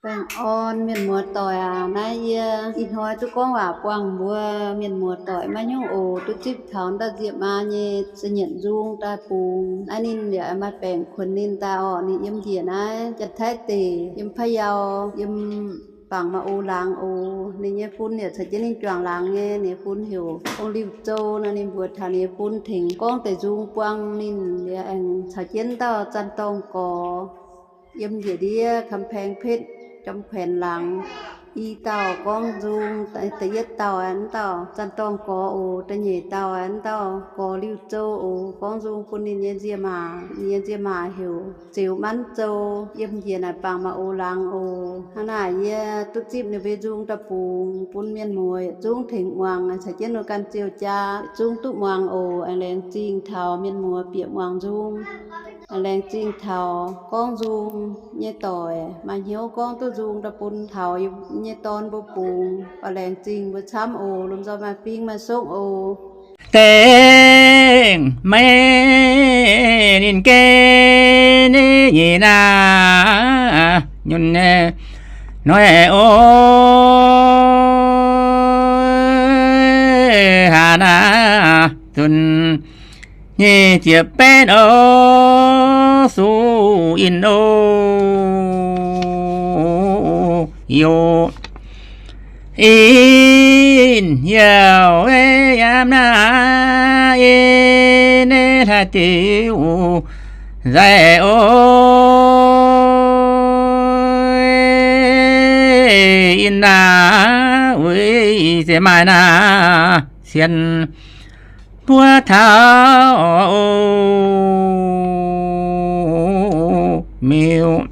Baengh orn mienh muoz doic aac, naaiv yie ih hnoi duqv gorngv waac buangh mbuo mienh muoz doic maiv nyungc oc. Duqv zipv taux ndau nziepc maa nyei za'nyiec nzung daaih bungx. Naaiv ninh yaac maaih baengc kuonx ninh daaih orqc. Ninh yiem njiec naaiv Janx-Taiv deic, yiem Payau, yiem bangc maaih ox laangz oc. Ninh nyei fun yaac caux jienv ninh juangc laangz nyei. Ninh nyei fun heuc Ong Liuh Zou nor. Ninh mbuox taux ninh nyei fun tengx gorngv deix nzung buangh ninh liuz aengx caux jienv dauh Zanh Dorngh Gorx yiem njiec ndiev กำแพงเพชร Jom-Kuenx laangz. I dauh gorngv nzung, da'yietv dauh aeqv, dauh Zanh Dorngh Gorx oc. Da'nyeic dauh aeqv, dauh Gorx Liuh Zou oc. Gorngv nzung bun ninh nyei nzie maac. Ninh nyei nzie maac heuc Ziux Manv Zou, yiem njiec naaic bangc maaih ox laangz oc. Hnangv naaic yie duqv zipv ninh mbuo nzung daaih bungx bun mienh muoz yietc zungv tengx muangx, caux jienv ninh ganh ziouc jaa yietc zungv duqv muangx oc. Aengx laengz zingh taux mienh muoz bieqc muangx nzung. Aengx laengz zingh taux gorngv nzung nyei doic, maaih hnyouv gorngv duqv nzung daaih bun taux yie nyei dorn mbuo bungx. Oix laengz zingh mbuo camv oc. Lomh nzoih maaih fing maaih sokv oc. Dengh meih ninh geh nyei naaiv nyunc nyei hnoi oc. Haaix naaiv zunc nyic ziepc betv oc, suv in oc, youz in yaac yiem naaiv in hlaax diuc nzaic oc. In naaiv weic se maaih naaiv cien buov taux miuc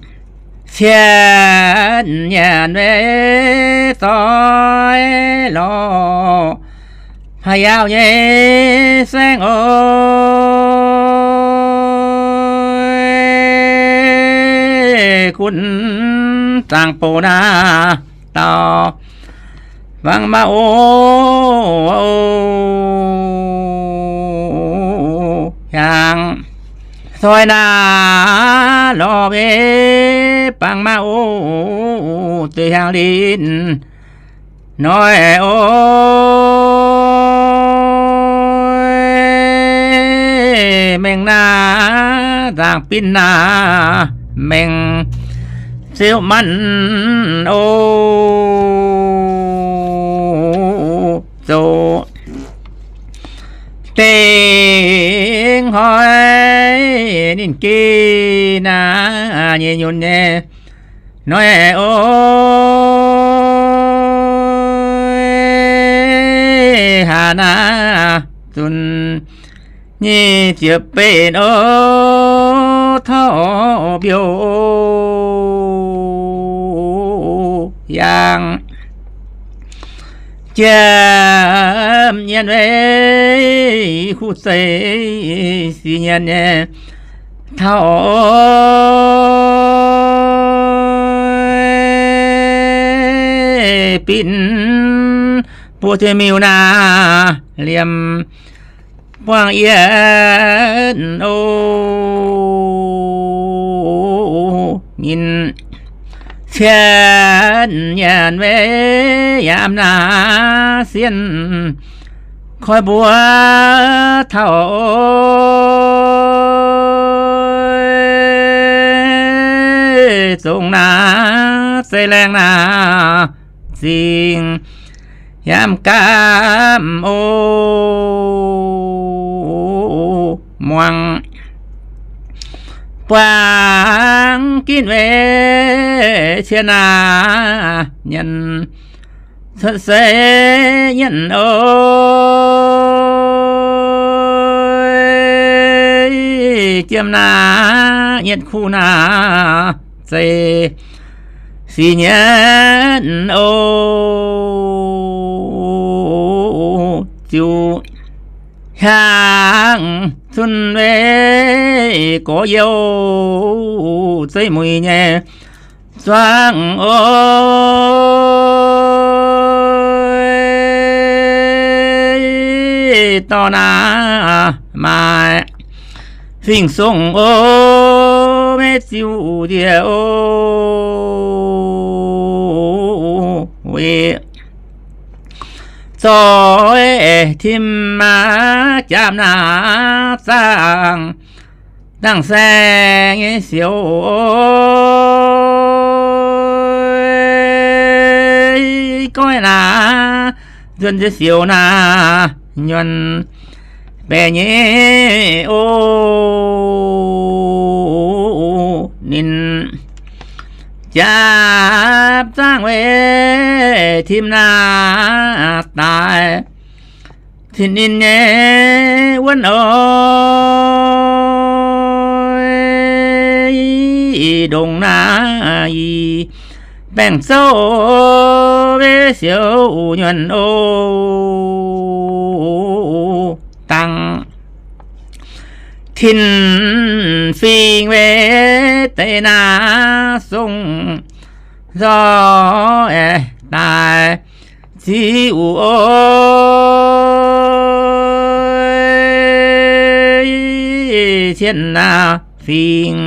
cien nyanc weic doix lorz Pa'yaauv nyei saengv oc. Gunv zaangc bouc naaiv dauh fangx maah oc, hiaangx soi naaiv lorz mbe bangc maah oc, deix hiaangx linh hnoi oc. Mengh naaiv nzaangc bin naaiv mengh ziouv manc oc, zoux dengh hnoi ninh geh naaiv nyei nyunc nyei hnoi oc. Haaix naaiv zunc nyic ziepc betv oc, taux mbiouh yaangh jiem nyienz weic kuv zeiz sic nyienz nyei taux bin buo deix miuc naaiv liemh buangh yietv oc. Nyinh cien nyanc weic yaac naaiv sienh koi mbuo taux zongx naaiv zeiv laengh naaiv zingh yaac mv gaamv oc. Muangx buangv ginv weic cien naaiv nyanc cuotv seix nyanc oc. Jiem naaiv nyanc kuv naaiv zeiz sic nyanc oc. Ziux hiaangx zunh weic gorx-youz zeiv muic nyei zuangx oc. Dorh naaiv maaih fingx-songh oc, maiv ziux ndie oc. Zoih tim maa jaapv naaiv zaangh dangh saeng nyei siouc, goiv naaiv nzuonx nziex siouc naaiv nyuonh baeqc nyei oc. Ninh jaapv zaangh weic tim naaiv daaih, cin ninh nyei wuonv oc, ndongc naaiv i baengh zouv weic siouc nyuonh oc. Dangh tin fingx weic deix naaiv songv nzoih daaih ziux oc, cien naaiv fingx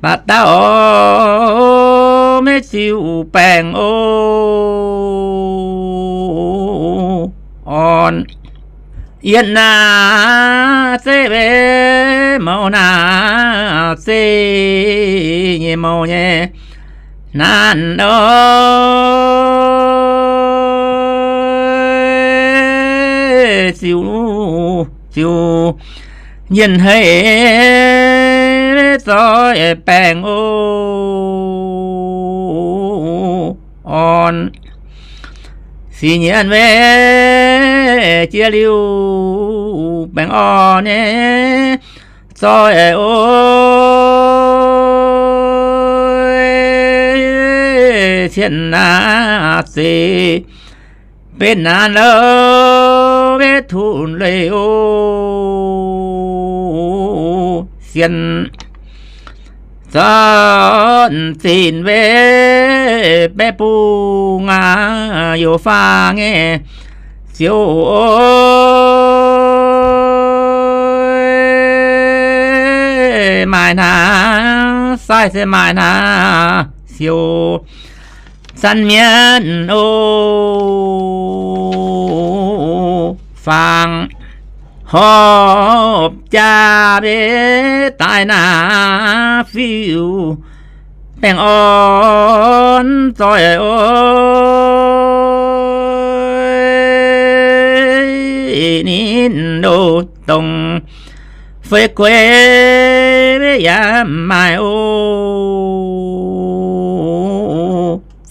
baac dauh maiv ziux baengh oc. Orn yietc naaiv zeiv weic mouz naaiv zeiv nyei mouz nyei naanc oc, ziux, ziux yienh haic zoih baengh oc. Orn six nyienh weic jiex liuz baengh orn nyei zoih oc, cien naaiv zeiv benx naanc louh weic tun leih oc. Sien zorqv zinh weic baeqc bung aac, youc faang nyei ziouc oc, maaih naaiv sai se maaih naaiv siouc zanc mienv oc. Faang horpc jaa mbe daaih naaiv fiuv baengh orn zoih oc, ninh loz dongh fei gueix yaac maaih oc.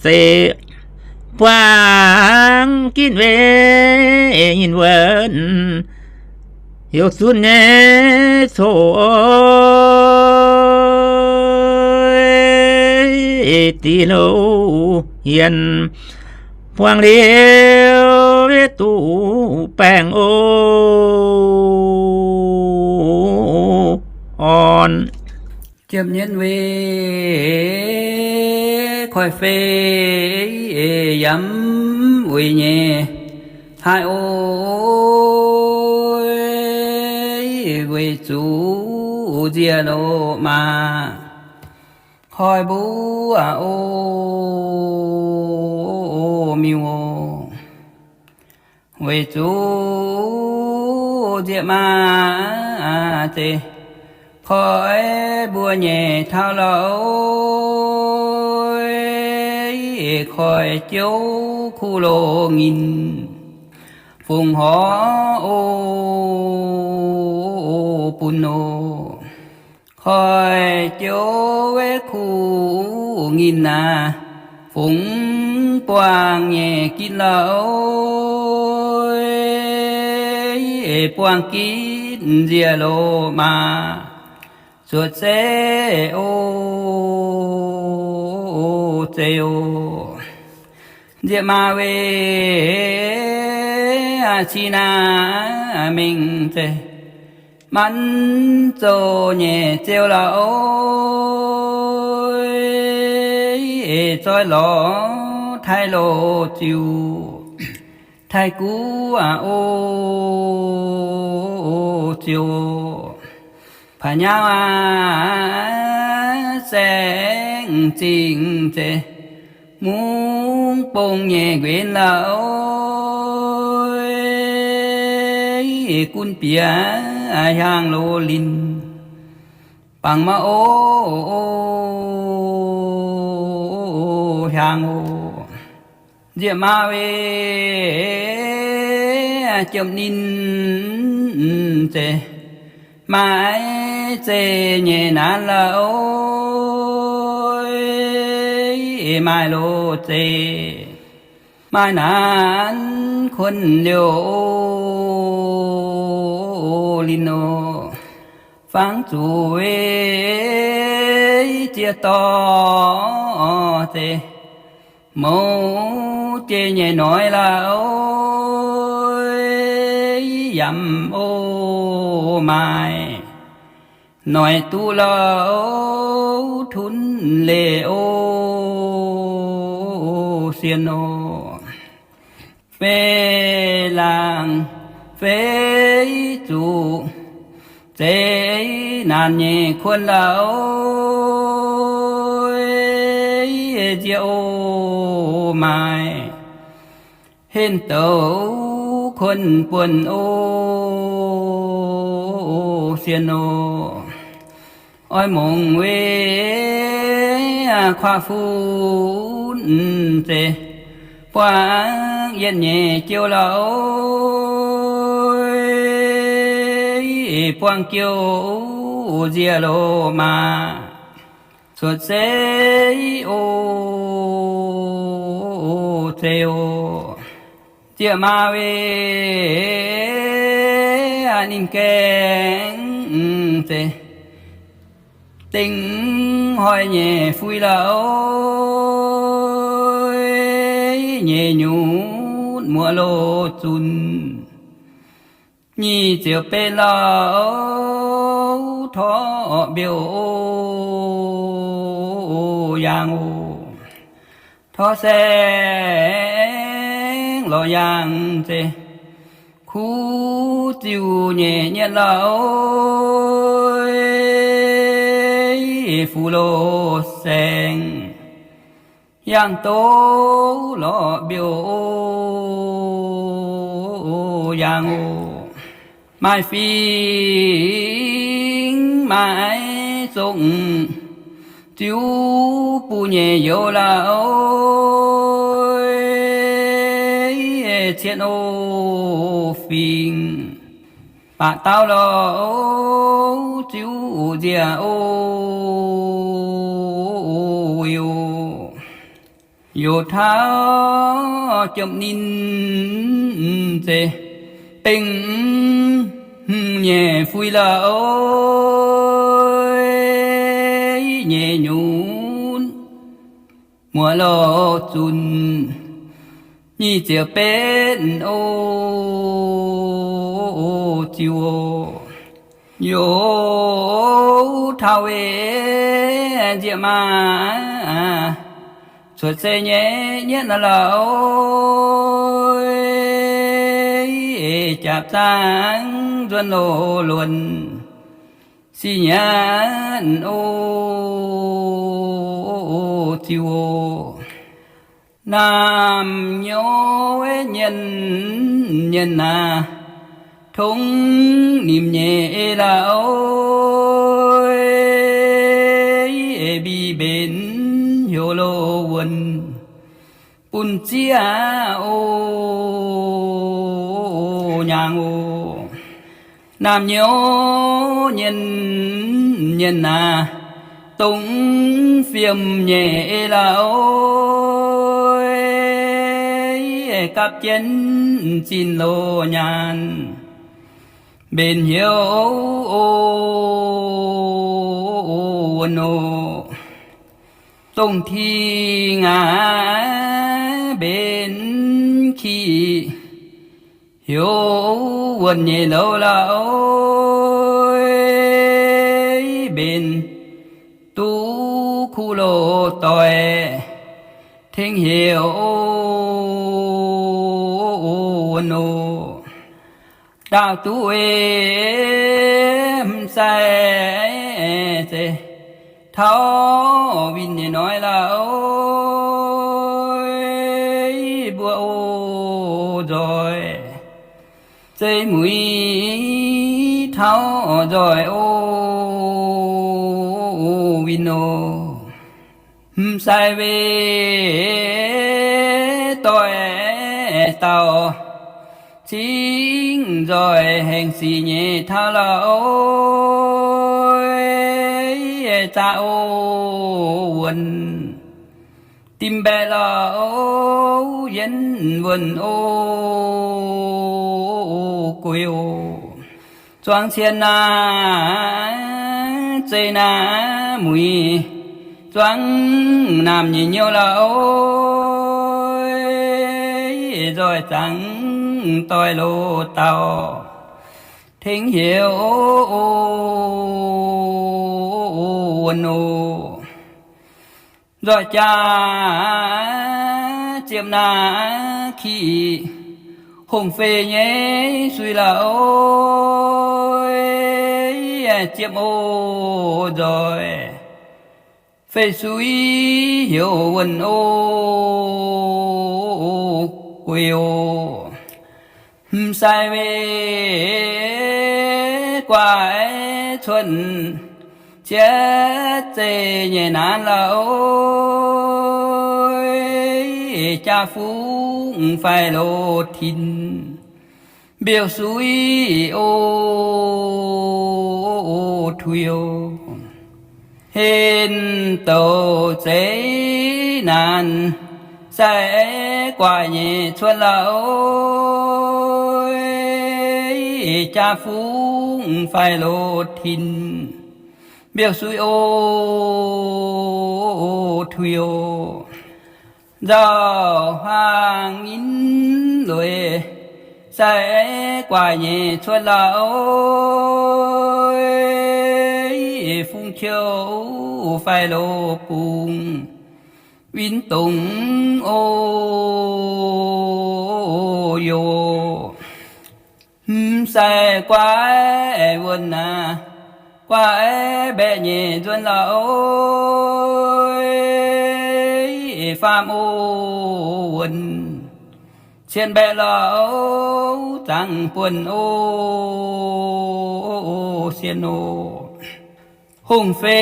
Zeiz buangv ginv weic nyinh wuonv youc zunv nyei coqv diqc loz yienh buangv liuz weic duqv baengh oc. Orn ziepc nyeic weic koiv fei yaac mv uix nyei haaix oc, weic zuqc nziex loz maa koi mbuov oc, miuc oc. Weic zuqc nziex maa zeiz koi mbuo nyei taux louh, koi jouv kuv loz nginh fungx horv oc, bun oc. Koi jouv weic kuv nginh aac, fungx buangh nyei ginv louh, buangh ginv nziex loz maa zuotc zeiv oc, zeiv oc. Nziex maa weic aqc cih naaiv mingh zeiz manc zoux nyei ziouv lauh, zoih lorz taaih loz ziux taaih guv aqv oc, ziouc paav nyauv aqv, saeng zingh zeiz Mungv bong nyei nquenx la'oc, gunv bieqc hiaang loz linh, bangc maiv oc, hiaang oc. Nzieqc maa weih jomc ninh, zeiz maaih zeiv nyei naanc la'oc, maaih loz-zeiv, maaih naanc kuonx liouh linh oc. Fangx zuqc weih ziex dorh, zeiz mouz jei nyei noic la'oc, yaac oc maaih noic duqv la'oc, tunv leih oc, sienx oc. Fei laangc fei zuqc, zeiv naanc nyei kuonx la'oc, nziex oc maaih henv douc kuonx buonc oc, sienx oc. Oix mongc weih kuaaiv funv, zeiz buangv yietv nyei jiouv la'oc, buangv jiouv nziex loz-maa, cuotv seix oc, zeiv oc. Nzieqc maa weih ninh gaengh, zeiz dengh hnoi nyei fui la'oc, nyei nyutc muoz loz zunc, nyic ziepc betv la'oc, torv mbiouh oc, yaangh oc. Torv saeng lorz yaangh, zeiz kuv ziuh nyei nyietv la'oc, fuqv loz saeng, yaangh doz lorz mbiouh oc, yaangh oc. Maaih fingx maaih zongh, ziux buv nyei youz la'oc, cien oc fingx, baac dauh lorz ziux nzieqc oc, oc, youz taux jomc ninh, zeiz dengh hmz nyei fui la'oc, nyei nyutc muoz loz zunc, nyic ziepc betv oc, ziux oc. Youz taux weih nzieqc maa cuotv seix nyei nyietv la'oc, jaav zaangv nzuonx loz luonx, sic nyanc oc, ziux oc. Naamh nyouz nyienh, nyienh naaic, tongv nimc nyei ei la'oc, mbi mbenc heuc loz wuonc bun zieqv oc, nyaangh oc. Naamh nyouz nyienh, nyienh naaic, dongh fiem nyei ei la'oc, gapv jienv zinh loz nyaanh, mbenc heuc oc, wuonc oc. Dongh Tin aac, mbenc ki heuc wuonc nyei louz la'oc, mbenc duqv kuv loz doic, tengx heuc oc, wuonc oc. Ndaauv duqv ei mv sai, zeiz taux winh nyei noic la'oc, Zeiv muiz taux nzoih o, win o, m'sai wei doix dauh cingv nzoih haengh sic nyei taux la'oix, zaqc o, wuonc, dimv mbaeqc la'oix, yienv wuonc o, guix o, zuangx cien naaiv, zeiv naaiv muiz, zuangx naamh nyei nyouz la'oix, nzoih zaangc doix-loz dauh tengx heuc o, wuonc o, nzoih jaax ziepc naaiv ki hongh fei nyei sui la'oix, ziepc o, nzoih fei sui heuc wuonc o, guix o, m'sai wei guaix cuotv cietv zeiv nyei naanc la'oix, jaa fungx faix loz tin, mbiouh sui o, tuix o, hen douc zeiv naanc sai guaix nyei cuotv la'oix, jaa fungx faix loz tin, mbiouh sui o, tuix o, nzauh huaang nyinv lueiz sai guaix nyei cuotv la'oix, fungx qiouv faix loz bung, win dongz o, youz, m'sai guaix wuonc aac, guaix mbaeqc nyei nzuonx la'oix, faam o, wuonc, cien mbaeqc la'oix, zaangc buonc o, sienx o, hongh fei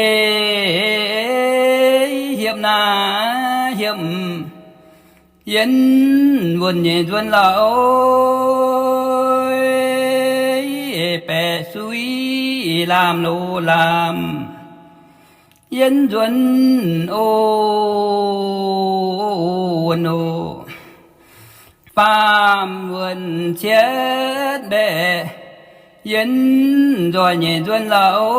hiepv naaiv hiepv yienv wuonc nyei nzuonx la'oix, baeqc sui laamh loz laamh yienv nzuonx o, wuonc o, faam wuonc cietv mbaeqc yienv nzoih nyei nzuonx la'oix,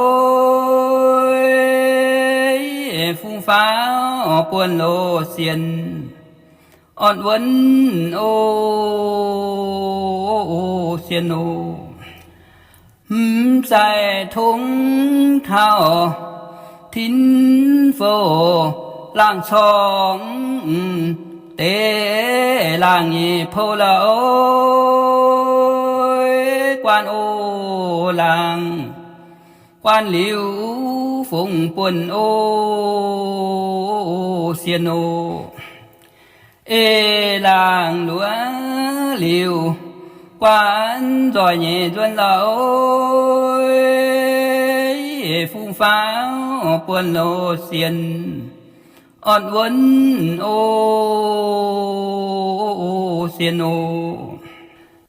fungx faaux buonc loz sienx, orn wuonx o, sienx o, m'sai tongv taux tin fouv laangz corngv deix laangh nyei pou la'oix, guaan o, laangh, guaan liuz fungx buonc o, sienx o, eix laangh luoqc liuz guaan nzoih nyei nzuonx la'oix, fungx faaux buonc loz sienx, orn wuonx o, sienx o,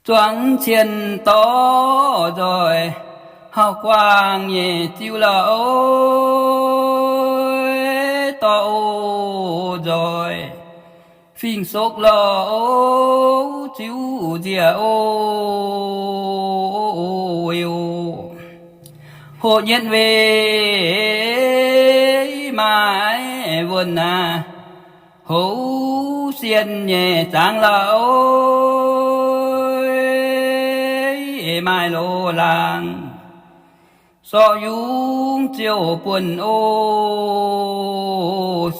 zuangx cien dorv nzoih hauv guaang nyei ziux la'oix, dorv o, nzoih fingx sokv la'oix, ziux nziec o, wei o, hoqc nyetv wei maaih wuonc aac, houx sienh nyei zaangc la'oix, maaih loz-laangc sorqv yungz ziouc buonc o,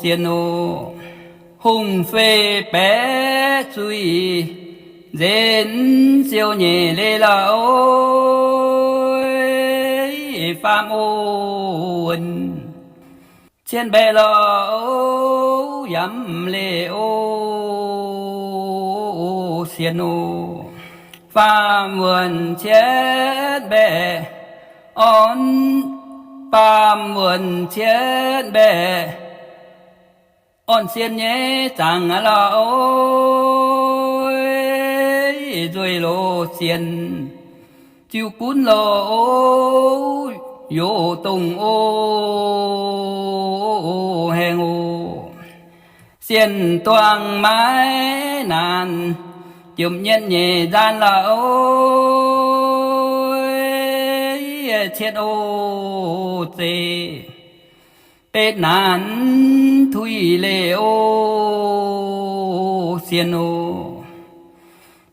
sienx o, hongh fei baeqv zuiz nzenc ziouc nyei leiz la'oix, faam o, wuonc, cien mbaeqc la'oix, yaac mv leih o, sienx o, Faam wuonh cietv mbaeqc orn, faam wuonh cietv mbaeqc orn sien nyei zaangc aqv lorqc. Nzueic loz sienh ziuc gunv lorqc, yoz dongh o haengh oc. Sienh duangh maiv naanc, jomc nyetv nyeic nzaan lorqc. Cietv o zeih, betv naanc tuix leiz o sienh oc.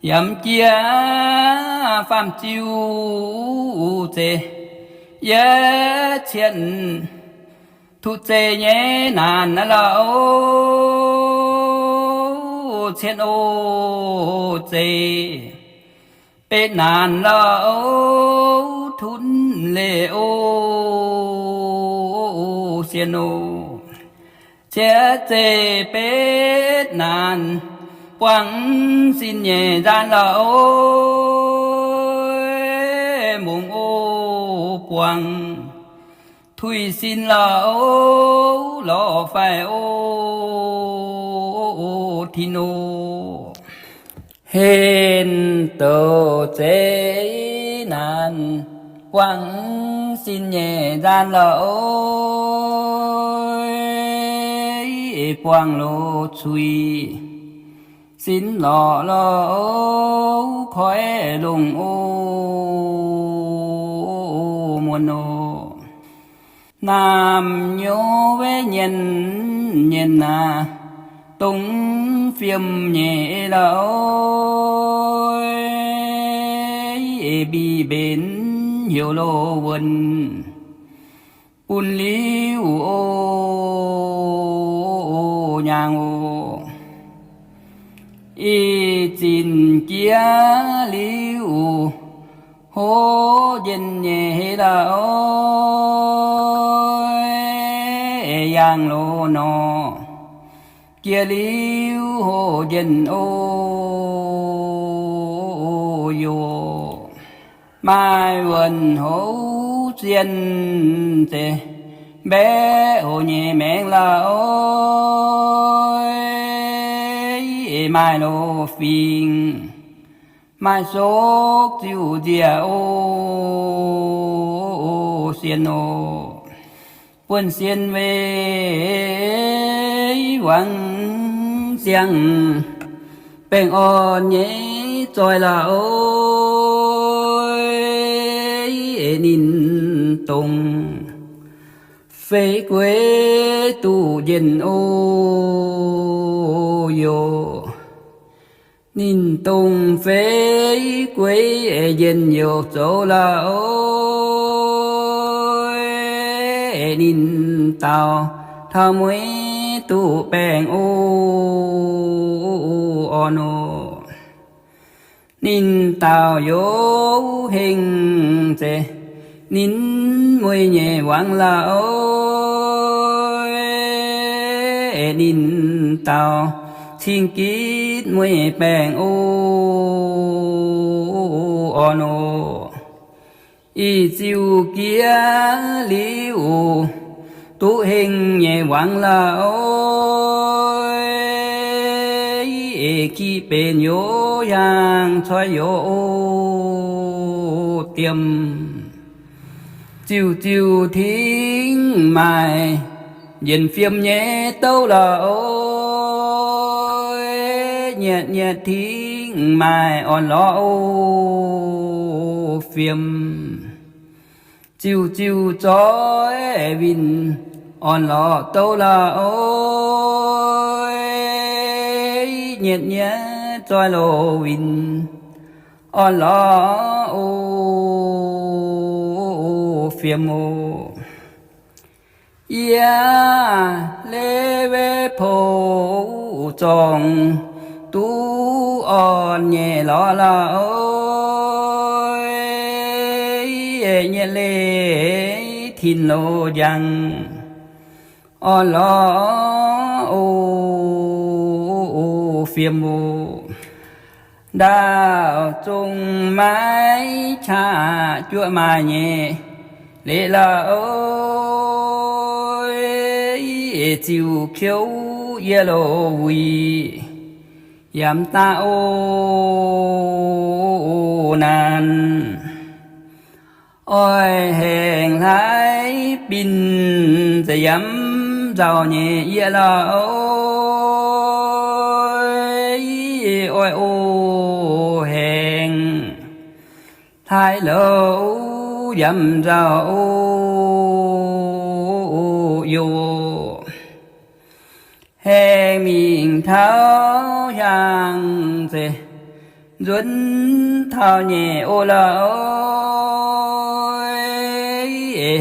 Yamv jiex faam ziuc zeih, yietv cietv tuqv zeih nyei naanc aqv lorqc. Cietv o zeih, betv naanc lorqc, tunv leiz o sienh oc. Cietv zeih betv naanc buangh sin nyeic nzaan lorqc. Mungz o buangh tuix sin lorqc, lorz faix o tin oc. Henh douc zeih naanc buangh sin nyeic nzaan lorqc. Buangh loz cuix sin lorqc lorqc, koiv longc o muonz oc. Naamh nyouz wetv nyienh nyienh aac, dongh fiem nyeic lorqc. Mbih mbenc heuc loz wuonh bun liuv o nyaangh oc. Ih zinc jiex liuv hoqc njien nyeic lorqc. Yangh loz nor jiex liuv hoqc njien o yoc. Maaih wuonh houv zien zeiz mbaeqv oc nyeic maengx lorqc. Maaih loz fingx, maaih sokv ziuc nziec o sienh oc. Buonv-sien weic wangc ziangh baengh orn nyei zoih lorqc. Ninh dongh feix gueix duqv njien o yoc. Ninh dongh feix gueix njien-youh zoux lorqc. Ninh daux taux mueiz duqv baengh o orn oc. Ninh daux youz hengh zeiz ninh mueiz nyei wangc lorqc. Ninh daux cing-gitv mueiz baengh o orn oc. Ih ziuc jiex liuv duqv hengh nyei wangc lorqc. Kiv benx youz hiaang coiv youz o diemh. Ziuc ziuc tingv maaih yienc fiem nyei douv lorqc. Nyietc nyietc tingv maaih orn-lorqc o fiem. Ziuc ziuc zoih winh orn-lorqc douv lorqc. Nyietc nyietc zoih loz winh orn-lorqc o fiem oc. Yie Lewi Pou zorngc duqv orn nyei lorqc lorqc. Nyietc leiz tin-loz njang orn-lorqc o fiem oc. Ndaauh zong maiv qaqv juoqv maaih nyei leiz lorqc, ziux kouv yie loz wuic yaac mv daaih o naanc. Oix haengh hlaax bin za'yamv nzauh nyei yie lorqc, oix o haengh hlaax louc yamv nzauh o yoc. Haengh mingh taux hiaang zeiz nzuonx taux nyei o lorqc,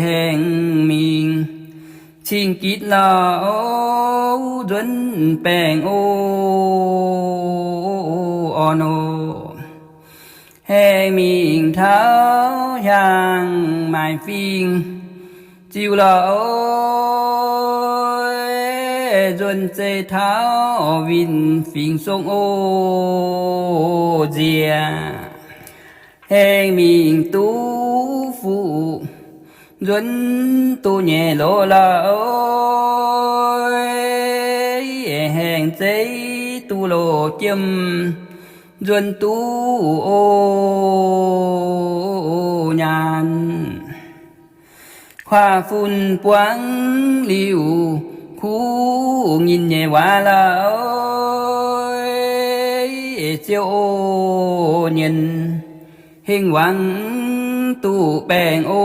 haengh mingh cing-gitv lorqc, nzuonx baengh o orn oc. Haengh mingh taux hiaang maaih fingx ziux lorqc, nzuonx zeiz taux winh fingx song o nziex. Haengh mingh duqv fuqv nzuonx duqv nyei loz lorqc, haengh zeiv duqv loz jiem nzuonx duqv o nyaanh. Kuav-fun buangv liuz kuv nyinh nyei waac lorqc, ziouc o nyienz hengx wangc duqv baengh o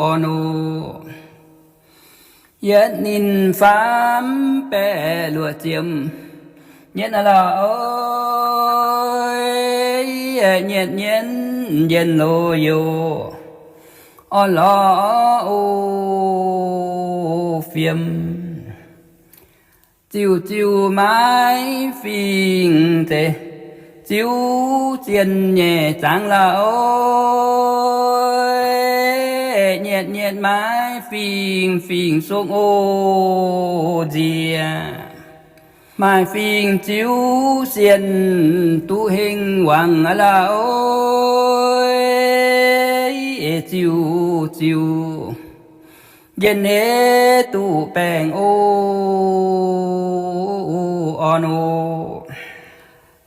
orn oc. Yietc ninh faam baeqv luoqc ziepc nyeic lorqc, nyienh nyienh njien-youh orn lorqc o fiem. Ziux ziux maiv fingx deix ziux zien nyei zaangc lorqc, nyietc nyietc maiv fingx fingx song o nziex. Maaih fingx ziux sienh duqv hengx wangc lorqc, ziux ziux njien eix duqv baengh o orn oc.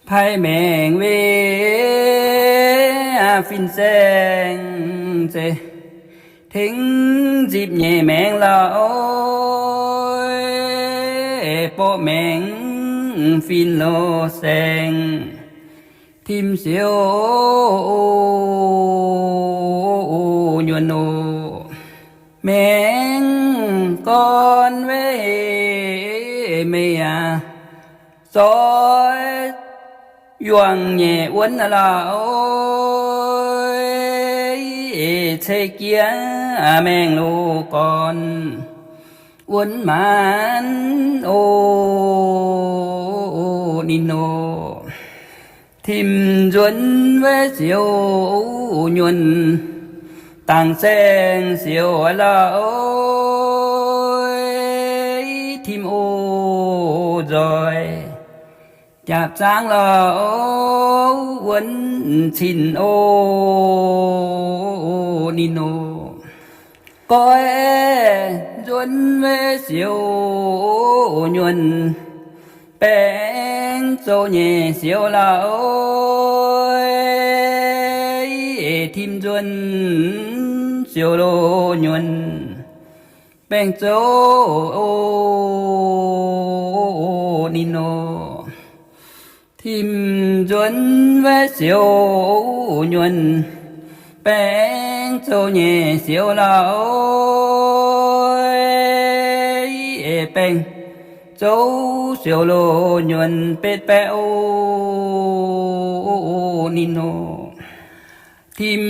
Pai maengc weic fin-saeng zeiz tengx nzipc nyei maengx lorqc, borqv maengx fin-loz saeng tim siou nyuonh oc. Maengx gorn weic meih aac, zoix yuangc nyei wuonv lorqc, ceix jienv maengx loz gorn wuonv maanc o ninh oc. Tim nzuonx weic siou nyuonh, dangc saeng siou lorqc, tim o nzoih jaapv zaangv lorqc, wuonv cin o ninh oc. Goiv nzuonx weic siou nyuonh, baengc zouv nyei siou lorqc, tim nzuonx siou loz nyuonh, baengc zouv o ninh oc. Tim nzuonx weic siou nyuonh, baengc zouv nyei siou lorqc, baengc zouv siou loz nyuonh betv baeqv o ninh oc. Tim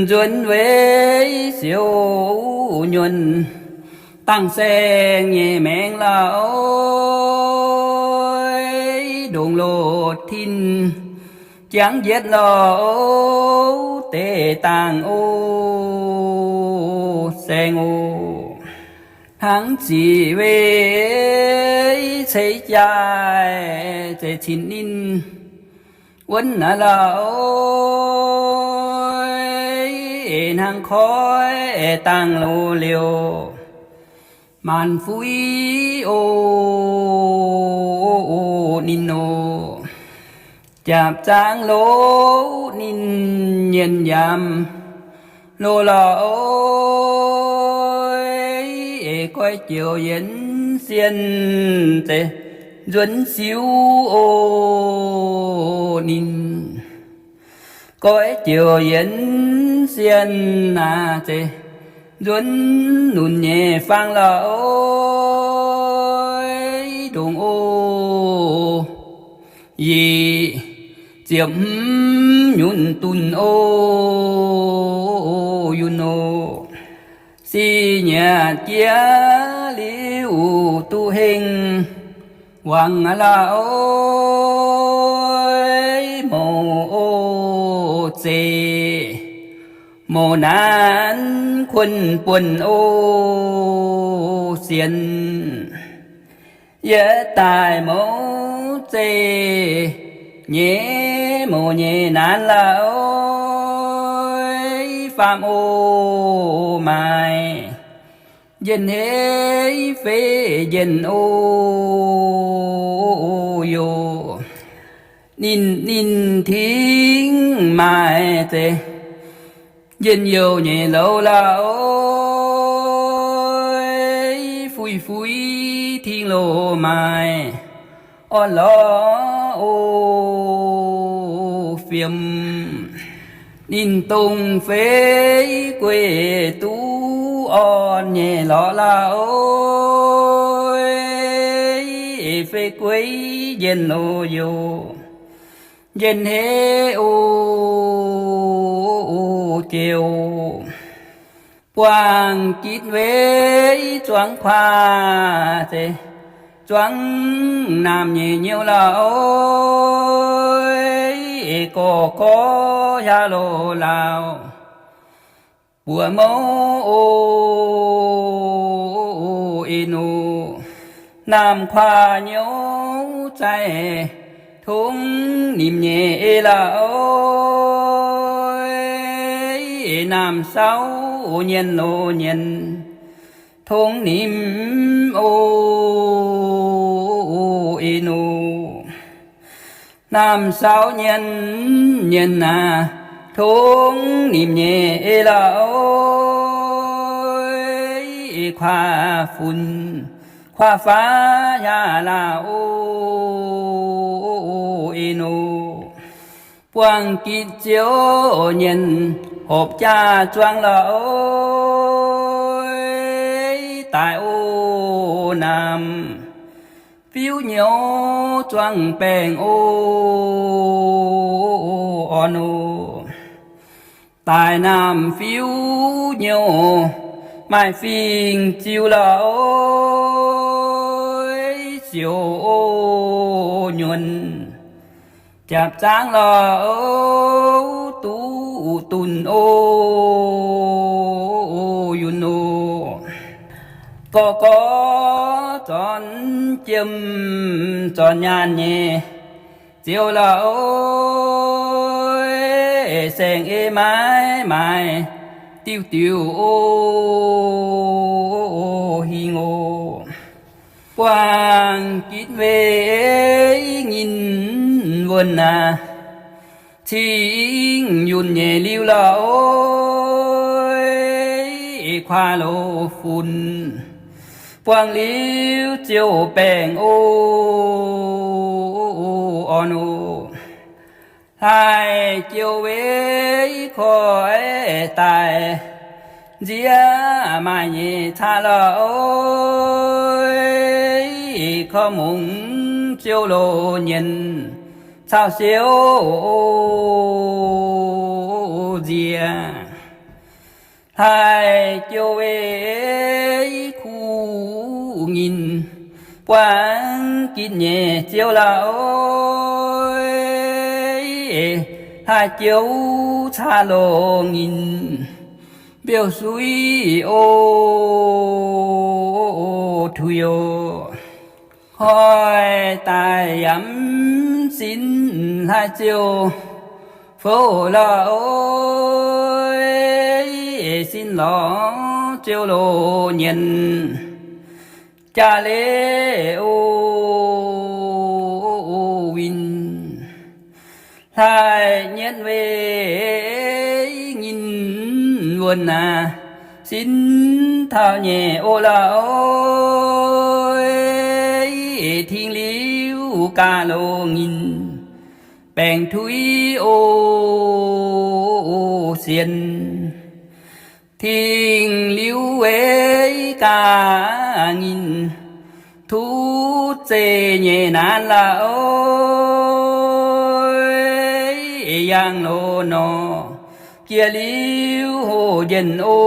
nzuonx weic siou nyuonh, dangc saeng nyei maengx lorqc, ndongc loz tin jangv njietv lorqc, deix dangh o saeng oc. Hnangv zic wei ceix jaaix zeiz cin ninh wuonv naaiv lorqc, hnangv koiv dangh loz liouh maanc fuiv o, ninh oc. Jaapc zaangv loz ninh nyienh yamc loz lorqc, goiv joux yienx sienh zeiz nzuonx siuv o, ninh goiv joux yienx sienh aac zeiz nzuonx nunc nyei fang lorqc, ndongc o, yic ziepc hmz nyunc dunh o, yunh oc. Sic nyiac jiex liuz duqv hengh wangc lorqc, mouz o zeiz mouz naanc kuonx buonc o, sienx yie daaih mouz zeih nyei mouz nyei naanc lorqc, faam o maaic njien-hei fei njien o, yoc. Ninh, ninh tingv maaic zeiz njien-youh nyei louz lorqc, fuiv-fuiv tingv loz maaic orn lorqc o, fiem. Ninh dongh fei guei duqv orn nyei lorqc lorqc, fei guei njien loz yoc, njien-hei o, joux. Buangh gitv wei zuangx kuaax zeiz zuangx naamh nyei nyouz lorqc, gorx gorx hiav loz laauh buoz mouv o, eix nor. Naamh kuaax nyouz zaih tongv nimc nyei eix lorqc, naamh sauv nyienh loz nyienh tongv nimc o, eix nor. Naamh sauv nyienh nyienh aac, tongv nimc nyei eix lorqc, kuaax funx kuaax faav hiav laauh o, eix nor. Buangh gitv ziouv nyienh hopv jaax zuangx lorqc, daaih o, naamh fiuv nyouz zuangx baengh o, orn oc. Daaih naamh fiuv nyouz maaih fingx ziux lorqc, siouc o, nyuonh japc zaangv lorqc, duqv dunh o, yunh oc. Gorx gorx zornc jiem zornc nyaanh nyei ziouv lorqc, saeng-eix maaiz maaiz diuh diuh o, hingh oc. Buangh gitv weih nyinh wuonh aac, cingv yunh nyei liuz lorqc, kuaax loz funx buangh liuz ziouc baengh o, orn oc. Hlaaix jouh wei koiv daaih nziev maaih nyei caqv lorqc, korv mungz ziouv loz nyienh caux siouv nziex. Hlaaix jouh wei kuv nyinh buangh gitv nyei ziouv lorqc, hlaaix jouh caqv loz nyinh mbiouh suiv o, tuix oc. Hoic daaih yaac mv sin hlaax ziouc fouv lorh oc. Sin lorz ziouc loz nyienz jaa-leiz o, winh hlaax nyienv weic nyinh wuonh aac, sin taux nyeic o lorh oc. Tingx liuz gaax loz nyinh baengc tuix o, sienx tingx liuz weic gaax nyinh tuqv zeiz nyei naanv lorh oc. Yangh loz nor jiex liuz hoh njien o.